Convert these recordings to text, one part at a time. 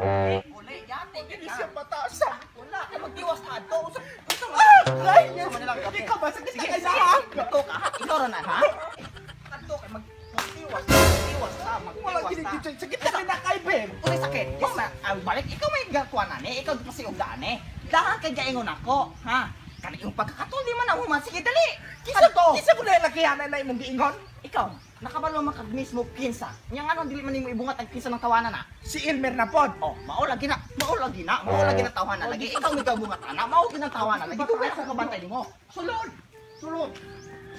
Uli, yate Hindi ka. siya batasan. Wala, kay magtiwas na adto. Usa usa Ay, usa man nilang kape. Ikaw ba? Sakit Sige, na sige. kailangan. Adto ka, ha? Ikaw ra na, ha? Adto kay magtiwas, magtiwas ta, Wala magtiwas ta. gini. Sakit na kinakay, Ben. Uy, sakit. Yes, ma, balik ikaw may gakuan ani, ikaw pa si ugdaan eh. Dahan kay gaingon ako, ha? Kani yung pagkakatol di man na human. Sige, dali. Kisa Adto. Kisa ko na lakihanan na imong giingon. Ikaw, nakabalo man kag mismo kinsa. Nya ngano dili man nimo ibungat ang kinsa ng tawanan na. Si Elmer na pod. Oh, mao lagi na, mao lagi na, mao lagi na tawanan lagi. Ikaw may gabungat ana, mao lagi na tawanan lagi. Dugay ako kabantay nimo. Sulod. Sulod.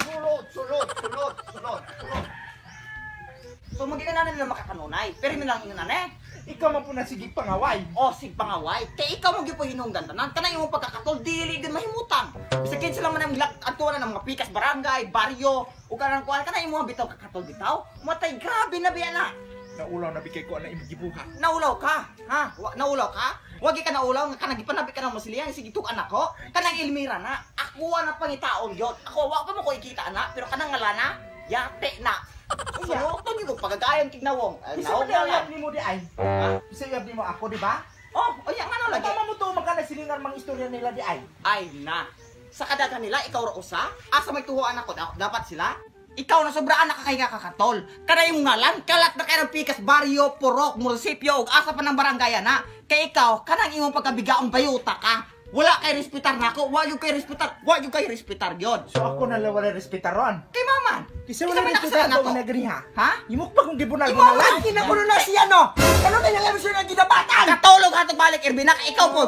Sulod, sulod, sulod, sulod, sulod. So magiging na nila makakanunay. Pero mi lang ingon eh. Ikaw man po na sige pangaway. O sig pangaway. Kay ikaw mo gyud po hinungdan tanan. Kanang imong pagkakatol dili gyud mahimutang. Bisag kinsa lang man ang adto na ng mga pikas barangay, baryo, ug kanang kuan kanang imong bitaw kakatol bitaw. Matay grabe na biya na. Naulaw na bigay ko na imong gibuhat. Naulaw ka, ha? Naulaw ka? Wagi ka naulaw nga kanang gipanabi ka ng masilihan sige tuk anak ko. Kanang Elmira na. Ako na pangitaon gyud. Ako wa pa mo ko ikita na, pero kanang ngalana, yate na. Sunuton gyud ko pagagayon kignawong. Bisa Naong man na ngalan. uyab nimo di ay. Ha? Bisa uyab nimo ako, di ba? Oh, oya ngano lagi. Mama mo to magkana silingan mga istorya nila di ay. Ay na. Sa kadagan nila, ikaw ra usa? Asa may tuhuan ako? Dapat sila? Ikaw na sobraan na kakay kakatol. Kanay imong ngalan, kalat na kay ng pikas, baryo, purok, munisipyo, ug asa pa ng barangay na. Kay ikaw, kanang imong pagkabigaong bayuta ka. Wala kay respetar nako, wa gyud kay respetar, wa gyud kay respetar gyud. So ako na lang wala respetaron. Kay maman. Kisa wala man respetar nakasala ko nako. na gani ha. Ha? Imok pa kung gibunal Imo man bunalan. kinakuno na siya no. Ano kay alam siya nga ginabatan? Katulog hatog balik Irvina, ikaw po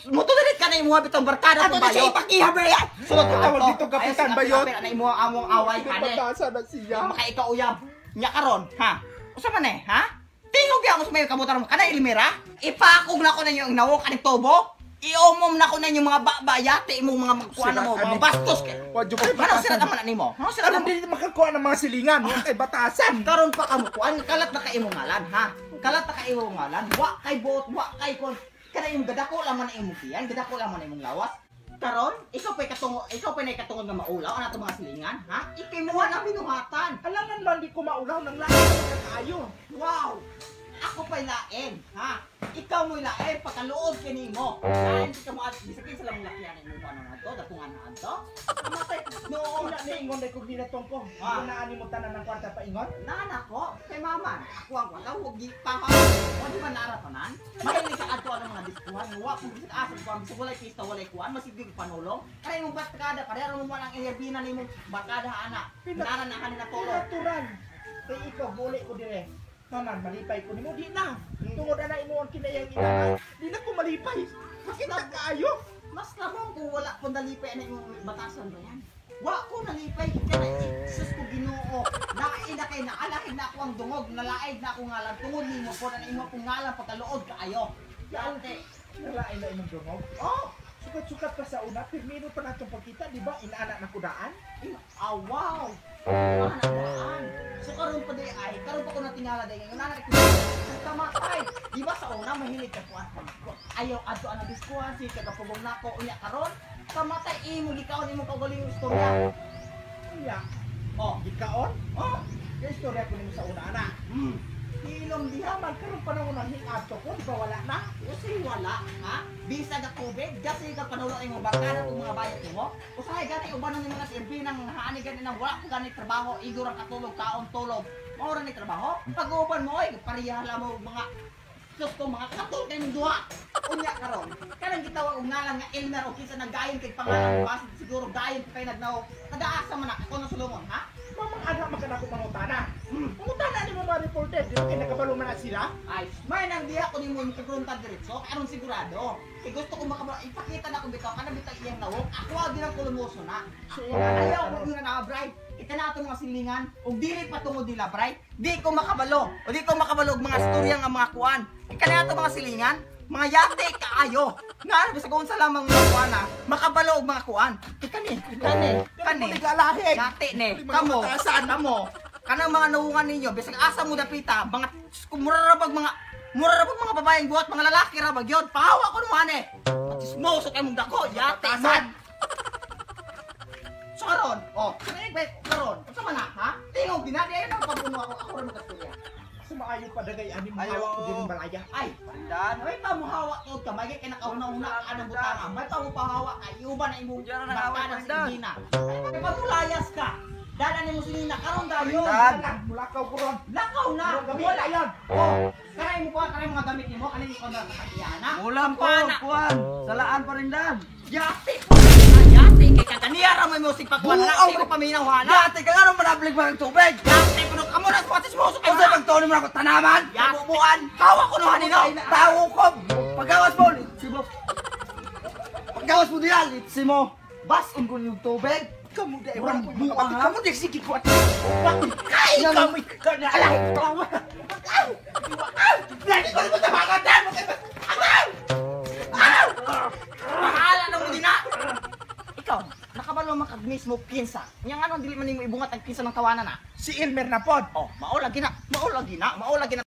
mutulit ka na imuha bitong barkada Ato na siya ipakiha ba yan? Sulod ka Tawag dito, Kapitan Bayot. Na imuha among away kane. Batasan na siya. Maka ikaw uyab. Nya karon, ha? Usa man eh, ha? Tingog gyud ako sa may kabutan mo kana Elmira. Ipakog na ko ninyo ang nawong kaning tubo. Iomom na ko ninyo mga babayate imong mga magkuan mo, mga bastos kay. Wa jud kay Ano sila naman nimo? Ano sila Ano naman? dili makakuha ng mga silingan? Wa kay batasan. Karon pa kamo kuan kalat na kay imong ngalan, ha? Kalat na kay imong ngalan. Wa kay buot, wa kay kon. Kana imong gadako lang man imong tiyan, gadako lang man imong lawas. Karon, ikaw pa'y katungo, ikaw pa'y nakatungod nga maulaw ana mga silingan, ha? Ikay mo na binuhatan. Alangan man di ko maulaw ng lahat ng kaayo. Wow! Ako pa'y lain, ha? Ikaw mo'y lain, pagkaloob kinimo. Lain ka mo at bisag kinsa lang lakihan imong ano na to, datungan na adto. Kamatay, noong Una na ingon dai kog ninatong ko. Ah. Una ani mo tanan ng kwarta pa ingon. Nana ko, kay mama, ako ang kwarta, huwag di pa O di ba naratanan? Mahilig sa adto ang mga diskuhan, wa kung bisag asa ko, bisag walay pista, walay kuan, masigig panulong. Kaya imong barkada, pareho mo man ang enerbina nimo barkada ana. Nara na kanin na tulog. Natural. Kay ikaw buli ko dire. Maman, malipay ko nimo di na. Tungod ana imo ang kinayang ina. Di na ko malipay. Makita kaayo. Mas lamang kung wala kong nalipay na imong batasan ba yan? Wa ko nalipay ka na sus ko Ginoo. Nain na kay naalahin na ako ang dungog, nalaid na ako ngalan tungod nimo po na imo kong ngalan pagkaluod kaayo. Yante. Nalain na imong dungog. Oh, Sukat-sukat pa sa una, pirmino pa natong pagkita, di ba? Inaana na kudaan. Ah, wow! Anak daan. So karon pa di ay, karon pa ko natingala day ngayon anak ko. Kamatay. Di ba sa una mahilig ka kuan? Ayaw adto ana diskuhan si kagapugong nako unya karon. Kamatay imo gikaon imong kaugalingong istorya. Unya, Oh, gikaon? oh. Yung istorya ko nimo sa una ana. Hilom diha man karon panahon ang hingadto ko, di ba wala na? Usi wala, ha? Bisa ka COVID, gasi ka panulo imong barkada kung mga bayot nimo. Usahay gani ubanon nimo na si Irvin ang haani gani nang wala ko gani trabaho, igor ang katulog, kaon tulog. Mao ra ni trabaho. Pag-uban mo oy, pareha mo mga sus ko mga katol kay mong duha. Unya karon. Kanang gitawag og ngalan nga Elmer o kinsa nagayon kay pangalan bas siguro gayon kay nagnaw. Kadaasa man na ako na sulungon, ha? Mamang anak man kanako mangutana. Mangutana nimo mga reporter, di ba kay nakabalo man na sila? Ay, may nang diha ko nimo makagrunta diretso, aron sigurado. Kay gusto ko makabalo, ipakita na kung bitaw kana bitaw iyang nawong, ako ang ginang kulumoso na. So, iyang Ayaw ko nga na, Bray. Kita na atong mga silingan, ug dili pa tungod nila, Bray. Di ko makabalo. O di ko makabalo og mga istorya nga mga kuan. Ika na atong mga silingan, mga yate kaayo. Nga bisag unsa lamang mga kuan na, makabalo og mga kuan. Kay kani, kani, kani. Nag-alahig. Yate ne, Mga kamo, batasan. kamo. Kanang mga nawungan ninyo, bisag asa mo dapita, mga mura ra bag mga babaeng buhat, mga lalaki ra bag yun. Pahawa ko naman eh. Patismoso kay mong dako, yate man. So karon, oh, karon, unsa man na, ha? Tingog din na, di ay nang papuno ako, ako ra magastorya. Sumaayo. Maayo pa dagay ani Ayo. mo ko diri balaya. Ay, Parindan. may pamuhawa to ka, may kay nakauna-una ka anong butanga. May pamupahawa ka, iuban na imong Diyan na nangaway, barkada sa Parindan. Indina. Ay, pamulayas ka. Dala nimo si Nina karon dayon. Parindan. Mulakaw ko ron. Lakaw na. Karon gabi Wala. yon. Oh, kanay mo pa kanay mga gamit nimo, kanay ko na sakiyana. Ulam ko, Pana. kuan. Salaan parindan. Yati po. Yati kay kaganiya ra may music pagkuan na Buaw. di ko paminaw hana. Dati ka nga nung manablig mo ng tubig. Yati puno kamo na squattis mo kay Unsa bang tono mo na ako tanaman? Yati. Bubuan. Kawa ko no hanino. Tawo ko. Pagawas mo, litsi mo. Pagawas mo diyan, litsi mo. Bas-on ko yung tubig. Kamu dai wala ko Buang, makabati. ha? Kamu dai sige ko. Kay kamu kana alay. Lagi ko mo tabangan dan mo kay. Bahala na mo din na. Ikaw, nakabalo man kag mismo kinsa. Nya ngano dili man nimo ibungat ang kinsa ng tawanan na. Si Elmer na pod. Oh, mao lagi na, mao lagi na, mao lagi na.